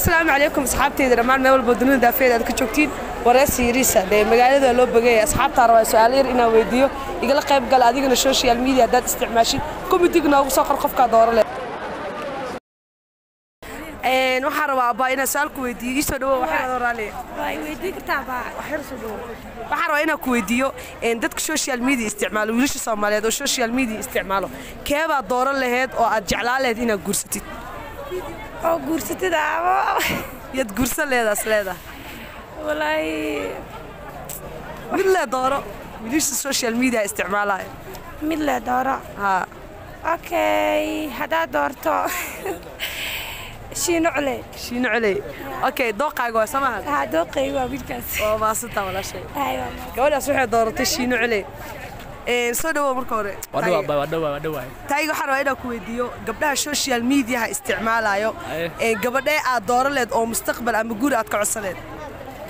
Assalaamu calaykum asxaabteyda dhammaan meel walba dunida daafeed aad ka joogtiin. Wareysi yariisa dee magaalada loo bogaya asxaabtaa rabaa su'aalo yar inaan weydiiyo. Igala qayb gala adigana social media haddaad isticmaashid komitiga noogu soo qor qofkaa dooro leh. Waxaan rabaa abbaa inaan su'aal ku weydiiyo. Ii soo dhawow, waxaan adoo raali. Waa weydiin kartaa baa. Waxaan rabaa inaan ku weydiiyo dadka social media isticmaalo, wiilasha Soomaaliyeed oo social media isticmaalo, keebaa dooran laheyd oo aad jeclaan laheyd inaad guursatid? Oo guursatid ama yaad guursan leedaas leedahay? Walaahi mid lee dooro wiilasha social media isticmaalayo. Mid le dooro? Haa. Okay, haddaad doorto Shiino Culey. Shiino Culey, okay. Dooqaaga waa samahan? Haa, dooqayga waa wiilkaas. Waa maasantaa walaashay. Hay, waa. Gabadhaas waxay dooratay Shiino Culey. Soo dhawow marka hore. Waa dhawaa baa, waa dhawaa, waa dhawaa. Tayga waxaan rabaa inaan ku weydiiyo gabdhaha social mediaha isticmaalayo. Aye. Gabadhee aad dooran leed oo mustaqbal ama guur aad ka codsan leed?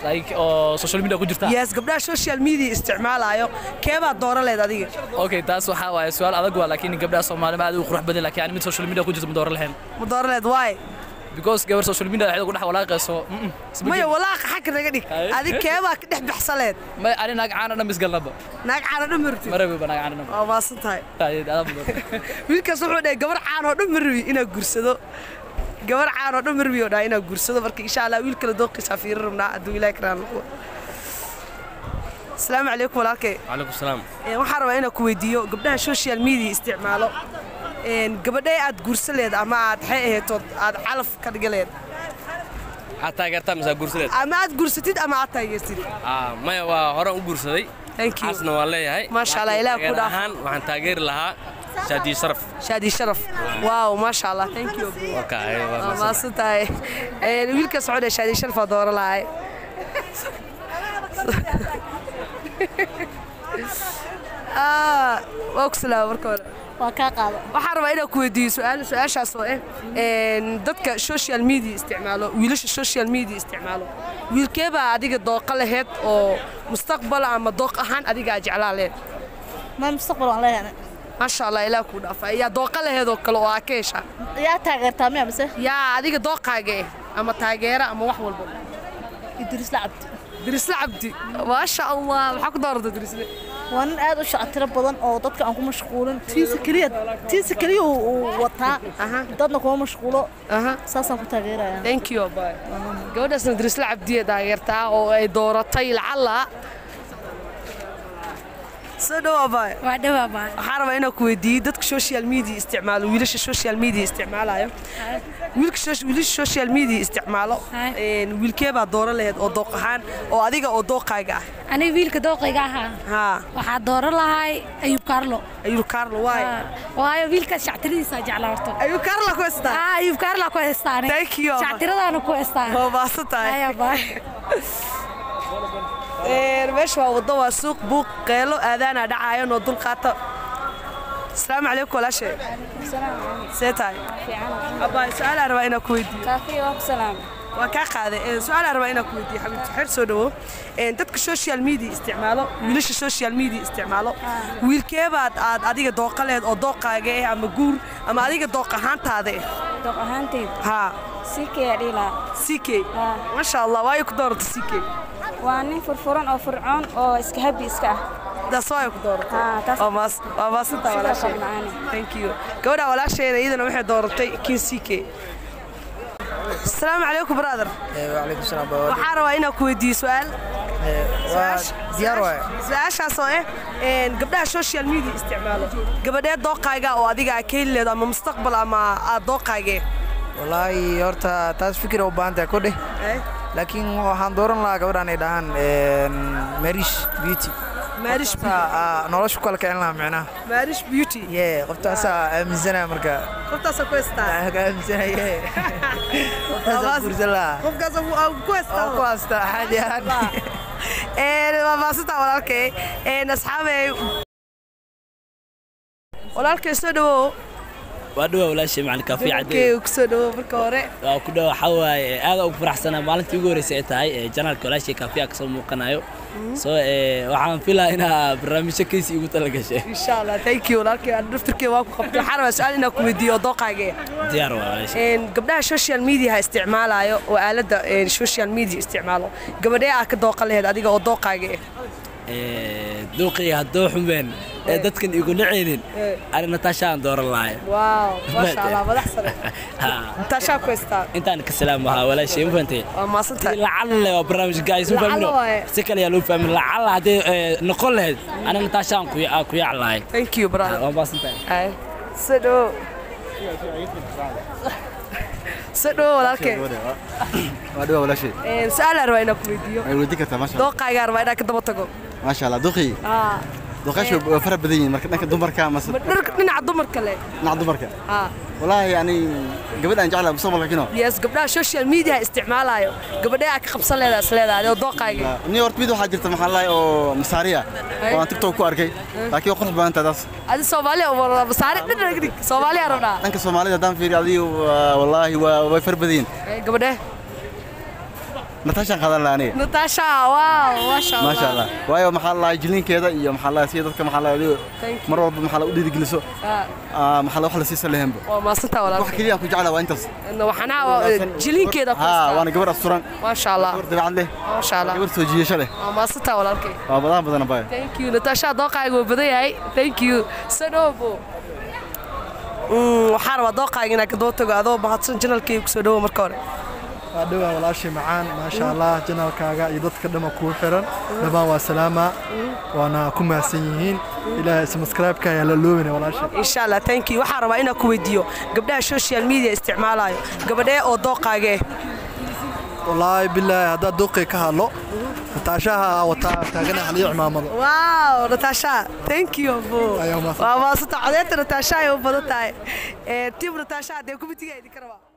Like oo social media ku jirta? Yes, gabdhaha social media isticmaalayo keebaad dooran leed adiga? Okay, taas waxaa waaye su'aal adag waa, laakiin gabdhaha Soomaaliya aad u qurux badan, laakiin ani mid social media ku jirta ma dooran lahayn. Ma dooran leed? Waay? Because gabar social media waxay ku dhex walaaqayso maya walaaqa xagga naga dhig. Aye. Adig keebaa ka dhex baxsan leed? May, ani naag caana dhan misgalnaba. Naag caano dhan martid? Ma rabi ba naag caana dhan. Waa maasan tahay. Tahay adaa mudan. Wiilkaas wuxuu dhahay gabar caan oo dhan ma rabi inaad guursado, gabar caan oo dhan ma rabi oo dhahay inaad guursado. Marka insha Allah wiil kale dooqiisa fiirin rabnaa hadduu Ilaahay karaan noqdo. Asalaamu calaykum walaalkay. Calaykum salaam. Waxaan rabaa inaan ku weydiiyo gabdhaha social media isticmaalo, gabadhee aad guursan leed ama aad waxay ahayd aad calaf ka dhiga leed? Waxaad taageertaa mise guursadeed? Ama aad guursatid ama aad taageertid. Maya, waa horaan u guursaday. Thank you. Xaasna waan leeyahay. Maasha Allah, Ilaah ku Taageer dhaaf. ahaan waxaan taageeri lahaa Shaadiyo Sharaf. Shaadi Sharaf, wow, maasha Allah, thank you. Okay, waa waa mahadsan. Mahadsan tahay. Wiilka socda Shaadi Sharaf aa dooran lahay. Waa ku salaama marka hore. Waa kaa qaado. Waxaan rabaa inaan ku weydiiyo su'aal, su'aashaas oo ah dadka social media isticmaalo, wiilasha social media isticmaalo, wiilkee baa adiga dooqa laheyd oo mustaqbal ama dooq ahaan adiga aad jeclaa laheyd? Ma mustaqbal waan leeyahay. Maasha Allah, Ilaah kuu dhaafa. Yaa dooqa laheyd oo kale oo aa ka heshaa? Yaa taageertaa miya mise? Yaa adiga dooqaaga eh ama taageera ama wax walba. Idriisla Cabdi. Dirisle Cabdi, maasha Allah. Maxaa ku dooratay Dirisle? Waa nin aad u shactiro badan oo dadka aan ku mashquulin, tiisa keliya, tiisa keliya uu wataa. Dadna kuma mashquulo. Saasaan ku taageeraya. Thank you, bye. Gabadhaasna Dirisle Cabdiye taageertaa oo ay dooratay lacalla. Soo dhawaa, bye. Waa dhawaa baa. Waxaan rabaa inaan ku weydiiyo dadka social media isticmaalo, wiilasha social media isticmaalayo, wiilka wiilasha social media isticmaalo, Hay. wiilkee baa dooran lahayd oo dooq ahaan oo adiga oo dooqaaga ah? Aniga wiilka dooqayga ahaa haa waxaa dooran lahay Ayub Carlo. Ayub Carlo, waay? Waayo wiilkaas shactiradiisa jeclaa horta. Ayub Carlo ku haystaa? Ah, Ayub Carlo ku haystaa aniga. Thank you, Abba. Shactiradaana ku haystaa. Waa mahadsan tahay. Haya, bye. Meesha waa waddo, waa suuq, buuq qeelo aadaanaa dhacaayo, noo dul qaata. Asalaamu calaykum walaashe, see tahay abaa? Su-aalaa rabaa inaan ku weydiiyo. Kaafiya, waa ku salaam. Waa kaa qaaday. Su-aalaa rabaa inaan ku weydiiyo xabiibti xeer. Soo dhawo. Dadka social media isticmaalo, wiilasha social media isticmaalo, wiilkeebaad aad adiga dooqa leed oo dooqaaga ah ama guur ama adiga dooq ahaantaada ah? Dooq ahaantayda? Haa. CK aa dhihi lahaa. CK, maasha Allah. Waayo ku doorata CK? Waa nin furfuran oo fircoon oo iska habi iska ah. Taas waa ku dooratay? Haa, taas. Waa maasantaa Sidoo walaashay. kale macaani. Thank you. Gabadha walaasheena iyadana waxay dooratay kin CK. Asalaamu calaykum brother. وعليكم السلام بابا. Waxaan rabaa inaan ku weydiiyo su'aal. Diyaar waaye. Su-aashaas oo ah gabdhaha social media isticmaalo, gabadhee dooqaaga oo adiga aa ka heli leedo ama mustaqbal ama aad dooqaaga? Wallaahi horta taas fikir u baahan tahay ku dheh, laakiin waxaan dooran lahaa gabadhaan ay dhahaan Marish Beauty. Marish? Qofkaasaa, nolosha ku kala kicin lahaa micnaha. Marish Beauty. Ye, qoftaasaa aaminsanaya marka. Qoftaasaa ku haystaa? Aaminsanaya, ye. Qoftaasaa guursan lahaa. Qofkaas ku haystaa? Oo ku haystaa caadi ahaan. Waa maasantaa walaalkay. Asxaabey, walaalkay soo dhawow. Waa dhawaa walaashay macalin Kaafiye Cadde. Okay, ku soo dhawo marka hore. Waa ku dhawa, waxaa waaye aad ugu faraxsanaa maalintii ugu horreysay ay tahay janaalka walaashay Kaafiya kasoo muuqanayo. Soo waxaan filaa inaa barnaamijyo kaysi igu tala gashay. Insha Allah, thank you walaalkay. Aan daftarkay waa ku qabtay. Waxaan rabaa su'aal inaan ku weydiiyo dooqaaga. Diyaar waa walaashay. Gabdhaha social media isticmaalayo oo aaladda social media isticmaalo, gabadhee aa ka dooqa lahayd adiga oo dooqaaga ah? Dooqiga haddoo xumeen ee dadkan igu nacaynin, ani Natasha aan dooran lahay. Wow, maasha Allah, madax sare Natasha ku haystaa. Intaan ka salaam ahaa walaashay, ma fahantay? Waa maasantahay. Lacalla waa barnaamij gaayis, ma fahmino, si kale yaa loo fahmin. Lacalla haddii noqon lahayd, ani Natasha aan ku yaac lahay. Thank you brother. Waa maasantahay. Soo dhawo, soo dhawo walaalkay. Waa dhawa walaashay. Su'aal aan rabaa inaan ku weydiiyo. Way weydiin kartaa, maasha Allah. Dooqaaga rabaa inaan ka daba tago. Maasha Allah, duqii duqaashu waa fara badan yihiin. Marka dhanka dumarka ama dhinaca dumarka le? Dhinaca dumarka, wallaahi yani gabadh aan jeclahay mustaqbalka kino? Yes, gabdhaha social media isticmaalayo, gabadhee aa ka qabsan leedahay is leedahay oo dooqaaga? Ni horta mid waxaa jirta, maxaa lahay, oo masaariya oo aan TikTok ku arkay, laakiin waa qurux badan tahay taas. Adi Soomaaliya oo masaari dhan dhig, Soomaaliya rabnaa. Dhanka Soomaalida haddaan fiiriyo adigu, wallaahi waa way fara badan yihiin. Gabadhee? Natasha qaadan lahaa aniga. Natasha, wow, maasha Allah. Maasha Allah, waayo maxaa lahay jilinkeeda iyo maxaa lahay sida dadka maxaa lahay adigu mar walba maxaa la u dhiirigeliso, maxaa la wax la siisa lahaynba. Waa maasantaa walaalkay. Wax kaliya aan ku jeclahay waa intaas. Waxana jilinkeeda ku haystaa. Waana gabar asturan. Maasha Allah. Gabar dabeecad leh. Maasha Allah. Gabar soo jiidasho leh. Waa maasantaa walaalkay. Waa badan badan baay. Thank you Natasha, dooqaaga wuu badan yahay. Thank you sanobo. Waxaan rabaa dooqaaga inaan ka daba tago adoo mahadsan. Janalkayga kusoo dhawo marka hore. Waa dhawaa walaashay macaan, maasha Allah. Janaalkaaga iyo dadka dhama kuu xiran dhammaan waa salaama, waana ku mahadsan yihiin. Ilaahay subscribe-ka ayaa la loobina walaashay. Insha Allah, thank you. Waxaan rabaa inaan ku weydiiyo gabdhaha social media isticmaalayo, gabadhee oo dooqaaga? Wallaahi bilaahi haddaad dooqay ka hadlo, Nataashaha wataa taagana haliyo cimaamado. Wow, Natasha, thank you abo. Waa maasanta codeynta Natasha ay u badan tahay. Team Natasha dee kumitiga idinka rabaa.